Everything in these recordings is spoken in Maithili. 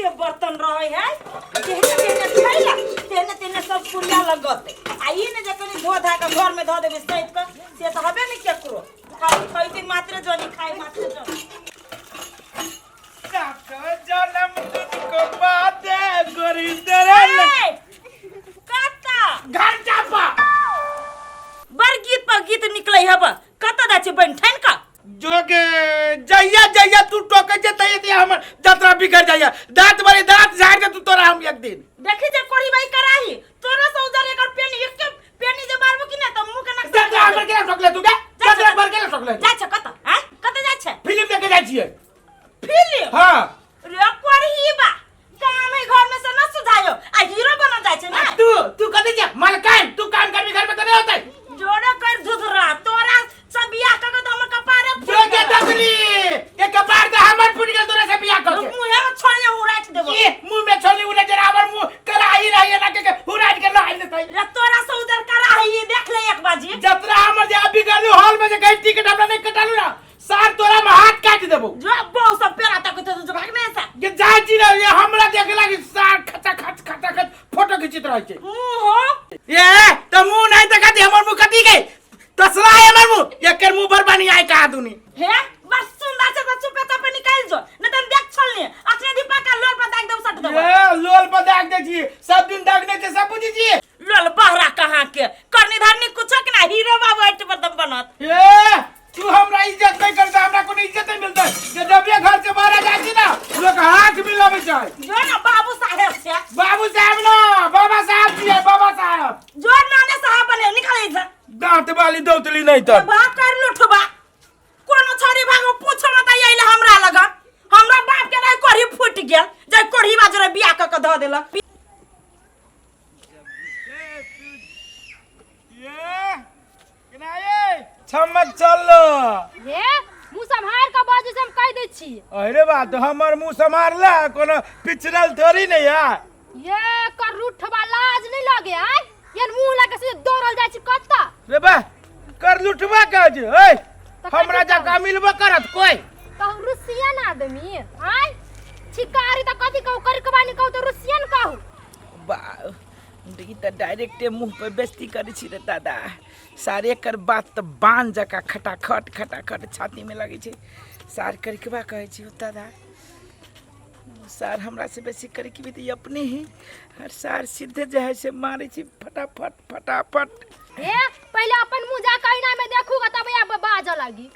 कते बर्तन रहै है, जेहने जेहने खैला तेहने तेहने सब कुरिया लगतै। आ ई ने जे कनि धो धा कऽ घरमे धऽ देबै सैत कऽ, से तऽ हबे ने केकरो। खाली खैते मात्रे जनी, खाइ मात्रे जनी। जन्म तुझको बाते गोरी तेरे ए, कत्ता घंटा पा बड़ गीत पर गीत निकलै हब। कतऽ जाइ छै बनि ठानि कऽ? जो के जहिया जहिया तू टोके छै तहिया तहिया हमर जतरा बिगड़ जाइया। दांत बड़े दांत झाड़ दे तू तोरा हम एक दिन। देखी जे कोरी बाई कराही तोरा से उधर एकर पेन एक के पेनी जे मारबो कि ना त मुंह के नक्शा। जतरा हमर केना ठोकले तू के? जतरा हमर केना ठोकले? जाइ छै कतऽ? आँय, कतऽ जाइ छै? फिल्म देखे जाइ छियै। फिल्म? हाँ। रे कोरी बा, काम है घर में से न सुझायो आ हीरो बनल जाइ छै ना। तू तू कथी छै मलकान? तू काम करबी घर में त नहीं होतै। जोड़े कर धुधरा तोरा सब बियाह क के त हमर कपारे फूट जो के गेल। दसली के कपार त हमर फूट गेल तोरा से बियाह क के। मुँहे में छोड़िए उड़ाइट देबो। ये मुंह में छोली उड़े जरा हमर मुंह कराही रही ना के उड़ाइट के लहाइ लेतै। रे तोरा से उधर कराही ये देख ले एक बाजी। जतरा हमर जे अभी गलू हॉल में जे गई टिकट हमरा नहीं कटालू ना सार तोरा में हाथ काट देबो। जो बहु सब पेरा तक तो जो भाग नहीं सा। के जाय छी रे ये हमरा देखे लागी सार खचा खच खचा खच फोटो खींचित रहै छै। मुंह हो। ये त मुंह नहीं देखा हमर मुंह कथी गई तसला है हमर मुंह एकर मुंह पर बनी आय कहा दुनी। हे बस सुंदर से तो चुपे चापे निकाल जो न त देख छलने अखने दीपा का लोल पर दाग देब सट देब। ये लोल पर दाग दे छी सब दिन दागने छै सब बुझी छी। लोल बहरा कहाँ के करनी धरनी कुछो के ना हीरो बाबू ऐट पर दम बनत। ए तू हमरा इज्जत नहीं करता, हमरा कोनो इज्जत नहीं मिलता। जे जब ये घर से बाहर जाय छी ना लोग हाथ मिलाबै छै। जो ना बाबू साहेब छै। बाबू साहेब ना बाबा साहेब छियै बाबा साहेब। जो नाने साहब बने निकल ऐसे। दांत वाली दौतली नहीं तर। भाग कर लुठबा कोनो छड़ी भागो पूछो न त आइले हमरा लगन। हमरा बाप के नहीं कोढ़ी फूट गेल जे कोढ़ी बाजरे बियाह क के ध देलक। छमक चलो। हे मुंह सम्हार के बाजू से हम कह दै छी। अरे बात हमर मुंह सम्हारला कोनो पिछड़ल थोड़ी नहीं है। ये कर रूठबा लाज नहीं लगे आय ये मुंह लगे से दौड़ल जाइ छी कत्ता। रे बा कर लुटबा कह जे ए तऽ हमरा कथी जका मिलबो करत कोई। कहू रुसियन आदमी आय छिकारी त कथी कहू कर के बानी कहू त रुसियन कहू। बा ई तऽ डायरेक्टे मुँह पर बेइज्जती करै छी रे दादा। सारे एकर बात तऽ बान जकाँ खटाखट खटाखट छातीमे लगै छै। सार करिकबा कहै छी दादा सार हमरा से बेसी करिकबी तऽ ई अपने ही और सार सीधे जे है से मारै छी फटाफट फटाफट। हे पहिले अपन मुँह जा के ऐना में देखूगा तब या बाजऽ लागी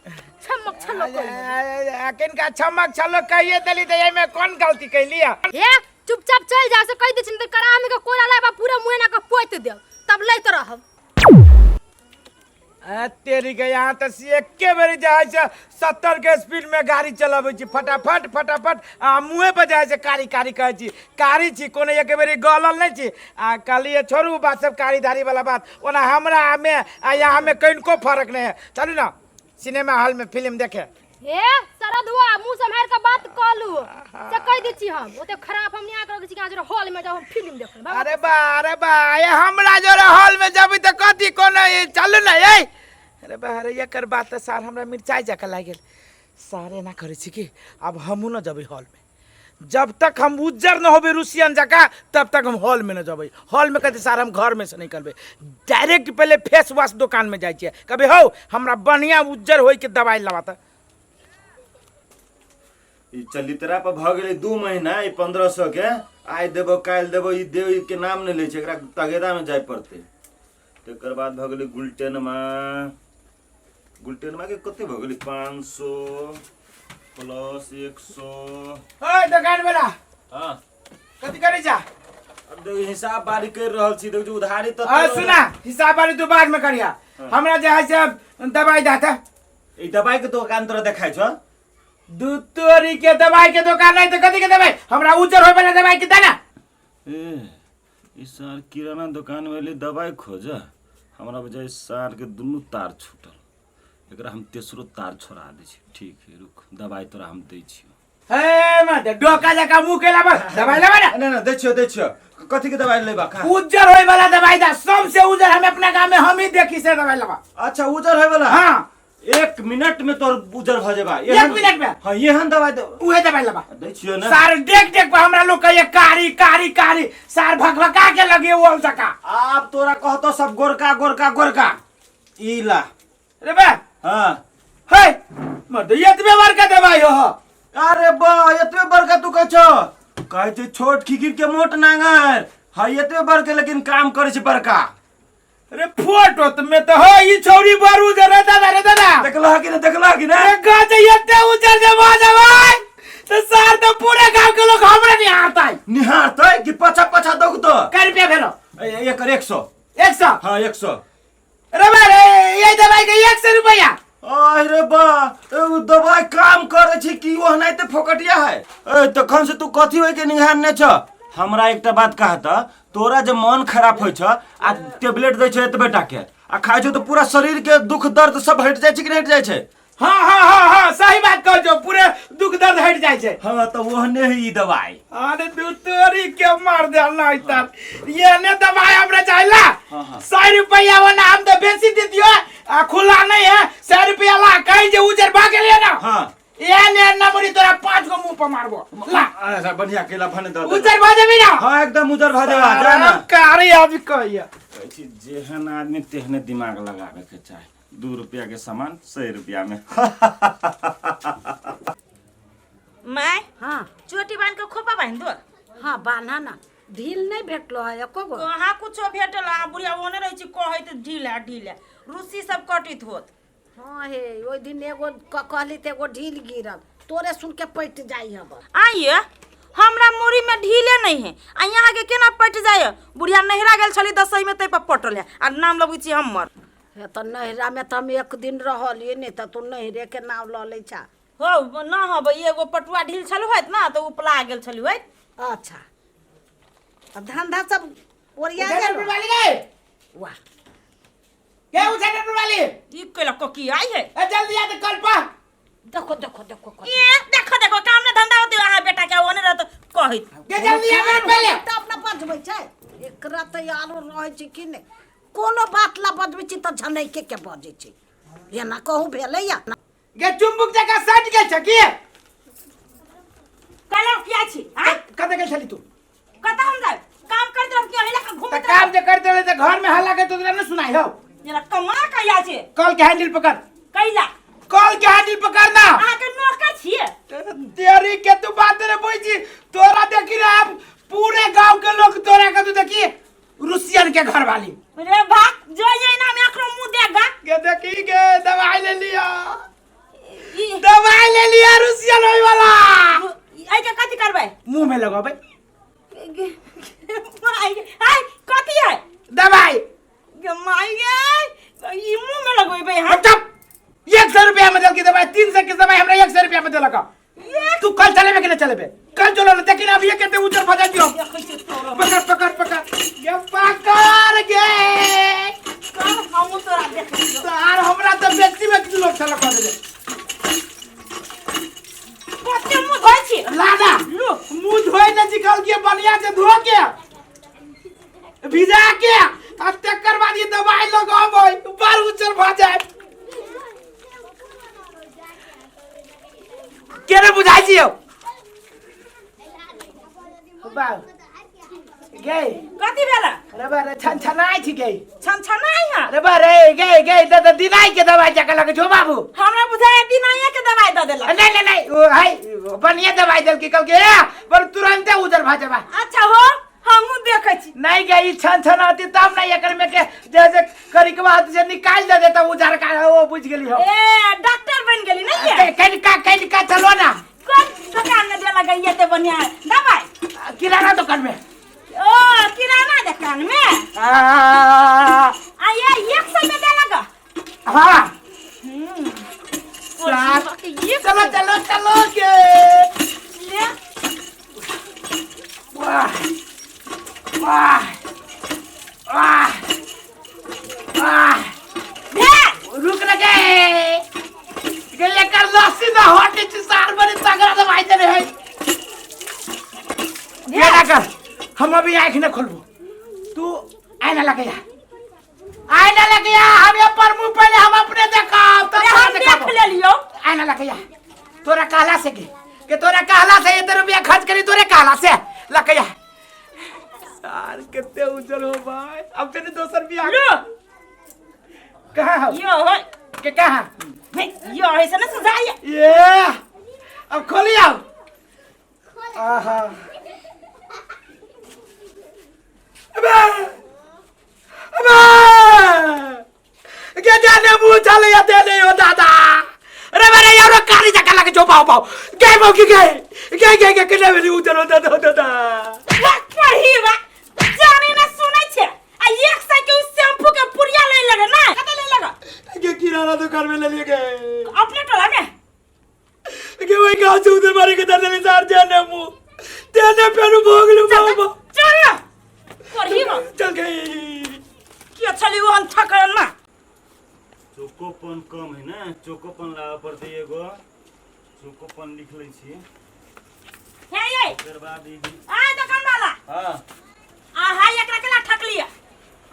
छमक छलक कहियो। किनका छमक छलक कहिए देली तऽ एहिमे कोन गलती कैली? हे चुपचाप चल जा से कहि दै छी, तऽ करामी के कोरा लाबा पूरा मुँह एना के पोति देब तब लैत रहब। आ तेरी के यहाँ तऽ एके बेर जाइ छै 70 के स्पीड में गाड़ी चलाबै छी फटाफट फटाफट आ मुँहे पर जाइ छै कारी कारी कहै छी कारी छी कोनो एक बेरी गलल नहि छी। आ कहलियै छोड़ू बात सब कारी धारी वाला बात, ओना हमरा में आ यहाँ में कनिको फर्क नहीं है। चलू ना सिनेमा हॉल में फिल्म देखे। हे सरदुआ मुंह सम्हार के बात कहलू से कह दै छी हम ओते खराब हम नहीं आकर छी कि हॉल में जाओ हम फिल्म देखल। अरे बा अरे बा ये हमरा जोरे हॉल में जाबी त कथी कोनो ये चलू ना ये। अरे बा अरे एकर बात त सार हमरा मिरचाई जका लागि गेल। सार एना करै छी कि अब हमहूँ न जबै हॉल में, जब तक हम उज्जर न होबे रुसियन जका तब तक हम हॉल में न जबै। हॉल में कहते सार हम घर में से निकलबै, डायरेक्ट पहले फेस वॉश दुकान में जाइ छियै, कहबै हौ हमरा बढ़िया उज्जर होय के दवाई लवा त। ई चलितरा पर भऽ गेलै 2 महीना, ई 1500 के आइ देबो काल्हि देबो, ई देव के नाम नहि लै छै, एकरा तगेदा में जाय पड़तै। तकर बाद भऽ गेलै गुलटेनमा, गुलटेनमा के कते भऽ गेलै 500 प्लस 100। ओए दुकान वाला। हाँ। कथी करै जा? अब देखो हिसाब बारी कर रहल छी, देखो उधारी त अरे सुना हिसाब बारी तू बाद में करिया, हमरा जे है से दवाई दाता। ई दवाई के दुकान तोरा देखाइ छौ? दू तोरी के दवाई के दुकान नहीं तो कथी के दवाई? हमरा उज्जर होय वाला दवाई के देना। ए ई सार किराना दुकान में दवाई खोज, हमरा बजाय सार के दुनू तार छूटल, एकरा हम तेसरो तार छोड़ा दै छी। ठीक है रुक दवाई तोरा हम दै छियौ। हे मत डोका जका मुंह के लाबा दवाई लेबा ना। ना ना दै छियौ दै छियौ। कथी के दवाई लेबा? खा। उज्जर होय वाला दवाई दा, सबसे उज्जर हम अपना गांव में हम ही देखी से दवाई लेबा। अच्छा उज्जर होय वाला? हाँ। एक मिनट में तोर उजर भ जेबा। एक मिनट में? हाँ, एहन दवाई दे। उहे दवाई लेबा। दै छियो ने। सार देख देख पर हमरा लोग कहिए कारी कारी कारी, सार भकभका के लगे ओल जका। आब तोरा कहतो सब गोरका गोरका गोरका। ई ला। रे बा। हाँ। हे मर्द, एतबे बड़का दवाई हो। अरे बा, एतबे बड़का तू कहै छौ? कहै छै छोट खिखिर के मोट नांगर। हाँ, एतबे बड़के लेकिन काम करै छै बड़का। अरे फोटो त में तो हो ई छौरी बड़ उजर। रे दादा, रे दादा। देखलह कि नहीं? देखलह कि नहीं? अरे गाछ एते उजर जे भऽ जेबै तो सार तो पूरे गांव के लोग हमरे निहारतै। निहारतै कि पछा पछा दौगतो। कै रुपया भेलो? एकर 100। 100? हाँ, 100। अरे बा रे, ये दवाई के 100 रुपया। अरे बा, ए, उ दवाई काम करे छै कि ओहनाइते फोकटिया है? ए, तखन से तू कथी होय के निहारने छ? हमरा एकटा बात कह त, तोरा जे मन खराब होइ छ आ टेबलेट दै छै एतबे टा के आ खाइ छौ तऽ पूरा शरीर के दुख दर्द सब हटि जाइ छै कि नहि हटि जाइ छै? हाँ हाँ हाँ हाँ, सही बात कहै छौ, पूरे दुख दर्द हटि जाइ छै। हाँ, तऽ ओहने है ई दवाई। अरे तू तोरी के मार दे नहीं तर, ये ने दवाई हमरा चाहिला। हाँ, हाँ। 100 रुपया वाला हम तो बेची दे दियो आ खुला नहीं है। 100 रुपया ला, कहीं जे उजर भाग लिए ना। हाँ। ये ने नंबरी तोरा पांच गो मुंह पर मारबो ला। अच्छा, बढ़िया केला भने दऽ देलक। उजर भा जेबी ना? हाँ, एकदम उजर भऽ जेबा, जा ना। कारी आदमी कहिया। कहै छी जेहन आदमी तेहने दिमाग लगाबे के चाही। 2 रुपया के सामान 100 रुपया में। My. हाँ। चोटी बांध के खोपा बांध दो। हाँ, बान्हा ना। ढील नहीं भेटलो है एको गो? कहाँ कुछो भेटल? आ बुढ़िया ओने रहै छी कहैत ढील है ढील है, रूसी सब कटित होत। हाँ हे, ओहि दिन एगो कहली तऽ एगो ढील गिरल, तोरे सुन के पटि जाइ हब। आइए, हमरा मुड़ी में ढीले नहीं है आ यहाँ के केना पटि जाय? बुढ़िया नहिरा गेल छली दसई में, तै पर पटल है आ नाम लगै छी हमर। हे, तऽ नैहरामे तऽ हम एक दिन रहलियै नहि, तऽ तू नैहरेके नाम लऽ लै छा। हो न हब, एगो पटुआ ढील छल होइत ना तऽ उपला गेल छली होइत। अच्छा, आ धंधा सब ओरिया उठा गेल? वाली गए। वाह। के उठा वाली? ई कैला कोकी आई है? ए, जल्दी आ त कल पर। देखो देखो देखो देखो। ए देखो देखो, काम ना धंधा होते अहाँ बेटा के ओने रहत कहैत। के जल्दी आ मेरे पहले। तऽ अपना बजबै छै, एकरा तऽ आरो रहै छै कि नहि कोनो बात ला बजबै छी तऽ झनैके के बजै छै, एना कहूँ भेलैया? गे, चुम्बुक जका सट गेल छ की? कैला किया छी आय? कतऽ गेल छली तू? कतऽ हम जाय? काम करैत रहब कि अहिला के तऽ घुमैत? काम जे करते रहे तऽ घर में हल्ला के तोरा नहीं सुनाई हो? जेना कमा कहिया छै। कल के हैंडल पकड़। कैला? कल के हैंडल पकड़ ना। अहाँ के नौकर छियै। तेरी के तू बात रे बुझी, तोरा देखी रे अब पूरे गांव के लोग तोरा के तू देखी रुसियन के घर वाली। रे भाग जो ये ना में एकरो मुंह देगा। के देखी के दवाई ले लिया। ई दवाई ले लिया रुसियन होई वाला। एहि के कथी करबै? मुंह में लगबै। माय आय, कथी है? दवाई। गे माय गे, ई मुंह में लगेबै हम? चुप। 100 रुपया में देलकी दवाई, 300 के दवाई हमरा 100 रुपया में देलक। तू कल चलेबे कि नहीं चलेबे? कल चलो ना, देखी ना अभी ये कहते उजर भजा दियो। देखै छियै तोरो। पकड़ पकड़ पकड़, ये पकड़ गे। कल हमहूँ तोरा देखै छियौ। सार हमरा तऽ बेसी बेसी लोग छल कऽ देले। कते मुंह धोइ छी? लादा मुंह धोए ने निकल के, बढ़िया से धो के भिजा के आ तकर बाद ये दवाई लगाबै, बड़ उज्जर भऽ जाए। केना बुझाइ छी यौ बाउ गे? कथी भेला? अरे बा रे, छन छनाइ छी गे। छन छनाइ है? अरे बा रे, गे गे, त दिनाइ के दवाई जका लगे छौ बाबू। हमरा बुझाय दिनाइए के दवाई दऽ देलक। नहीं नहीं नहीं, ओ है बढ़िया दवाई देलकी, कहलकै ए पर तुरंते उजर भऽ जेबा। अच्छा हो, हमहूँ देखै छी। नहीं गई, छन छन आती तब नहीं, एकर में के जैसे करिकवा हाथ से निकाल दे देता उजर का, वो बुझ गेली हो। ए, डॉक्टर बन गेली नहीं ये? कनिका कनिका चलो ना। कौन दुकान में देला गई ते बढ़िया दवाई? किराना दुकान में। ओ किराना दुकान में। आ, आ ये 100 में देला गा? हाँ। सात। चलो चलो चलो के। ले। वाह वाह वाह वाह। भे। रुक न गए गे, एकर लस्सी न हटे छी, सार बड़ी तगड़ा दवाई दे रहे। ये ना कर, हम अभी आँख न खोलबो, तू आईना लगे आ, आईना लगे आ, हम अपन मुंह पहले हम अपने देखाब तब। अरे हम लकैया तोरा कहला से के के तोरा कहला से एते रुपया खर्च करी तोरे कहला से लकैया सार कते उजर हो भाई अब तेने दोसर बियाह लो कहाँ हो यो है के कहाँ नहीं यो है से ना सजाइए ये अब खोली आओ आहा अबे अबे के जाने मुंह चले या देने हो दादा अरे मेरे यार कारी जका लगे जो पाओ पाओ गए मौकी गए गए गए गए किने मेरी उधर हो दादा हो दादा पढ़ी बा जाने ना सुनै छे आ एक सौ के उ शैम्पू के पुड़िया ले लगे ना कत ले लगे के किराना दुकान में ले लिए गए अपने टोला में के वही गांव से उधर मारे के दर्द सार जाने मुंह तेने पेरू भोग लू बाबा चल पढ़ी बा चल गई के छली वो हम थकरन मा चोकोपन कम है ने चोकोपन लाबऽ पड़तै एगो चोकोपन लिख लै छी हे ये ओकर बाद ई आय दुकान वाला हाँ आ हाय एकरा केला ठकलिया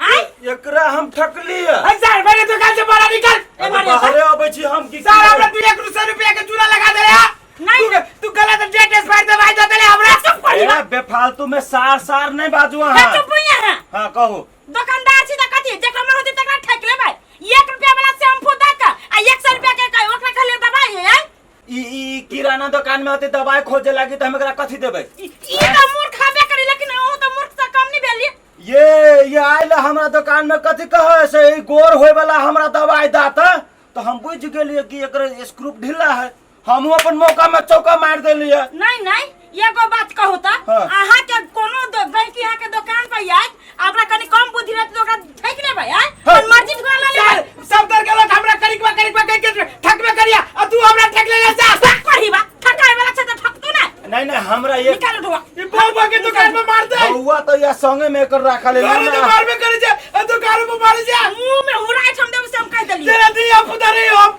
आय एकरा हम ठकलियै अरे सर मेरे दुकान से बाहर निकल ए मारे बाहरे अबै छी हम की सर हमरा तू एक सौ रुपया के चूना लगा दे रे नहीं। तू गलत डेट एक्सपायर दवाई दे देले हमरा चुप करी ए, बेफालतू में सार सार नहीं बाजू हे अहाँ चुप होइया हां हाँ कहू दुकानदार छी त कथी जेकरा मन होतै तकरा ठकि लेबै एक रुपया वाला शैम्पू दऽ कऽ आ एक सौ रुपया के कह ओकरा कहलियै दवाइ है आय ई ई किराना दुकान में होते दवाई खोजे लागी तो हम एकरा कथी देबै ई तऽ मूर्ख हबे करी लेकिन अहूँ तऽ मूर्ख से कम नहीं भेलियै ये आयल हमरा दुकान में कथी कहे से ई गोर होए वाला हमरा दवाई दाता तो हम बुझ गेलिए कि एकर स्क्रू ढीला है हमहू अपन मौका में चौका मार देलिए नहीं नहीं एगो बात कहू तऽ हाँ। अहाँ के कोनो गैंकी अहाँ के दुकान पर आयत आ ओकरा कनी कम बुद्धि रहत तऽ ओकरा ठकि लेबै आय हाँ। अपन मर्जी से ला लेबै सर सब दर के लोग हमरा करिकवा करिकवा कह के ठकबे करिया आ तू हमरा ठक ले ले सर ठक पढ़ी बा ठकाए वाला छै तऽ ठकतू ना नहीं नहीं हमरा ये निकाल उठवा ई बउवा के दुकान में मार दे बउवा तो या संगे में एकर राखल है घरे तो मारबे करे छे आ दुकान में मारे छे मुंह में हुराइ हम देब से हम कहि देलियै तेरा दिया पुता रे हम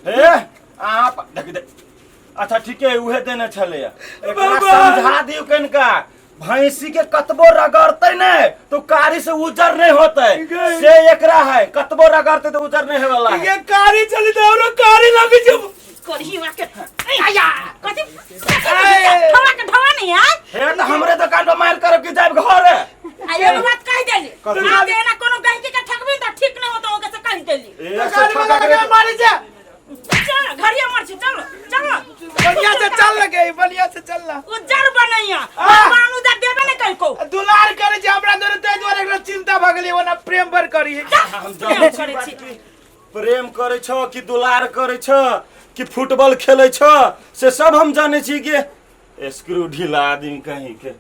ए आप देख देख अच्छा ठीक है उहे देने छलैया एकरा बाबा। समझा दियौ कनिका भैंसी के कतबो रगड़ते ने तो कारी से उजर नहीं होते गई। से एकरा है कतबो रगड़ते तो उजर नहीं होवे वाला है ये कारी चली तो औरो कारी लगी छे करही वा के आया कथी ढवा के ढवा नहीं आय हे तो हमरे दुकान पर मार करब कि जाब घर आ एगो बात कहि देली कथी? आ जे एना कोनो गहिकी के ठकबी तऽ ठीक नहि होतो ओके से कहि देली ए, दुकान से में ठका लगा के- मारे छे चल घरिया मर छी चल चल बढ़िया से चल लगे बढ़िया से चल ला उज्जर बनैया आ। भगवान उज्जर देबे नहीं कहि को दुलार करे छे हमरा दोनों ते दुआरे एकरा चिंता भ गेली ओना प्रेम भर करी हम प्रेम जनै छी करै बात छी। की। प्रेम करै छो कि दुलार करै छो कि फुटबॉल खेलै छो से सब हम जानै छी कि स्क्रू ढीला आदमी कहीं के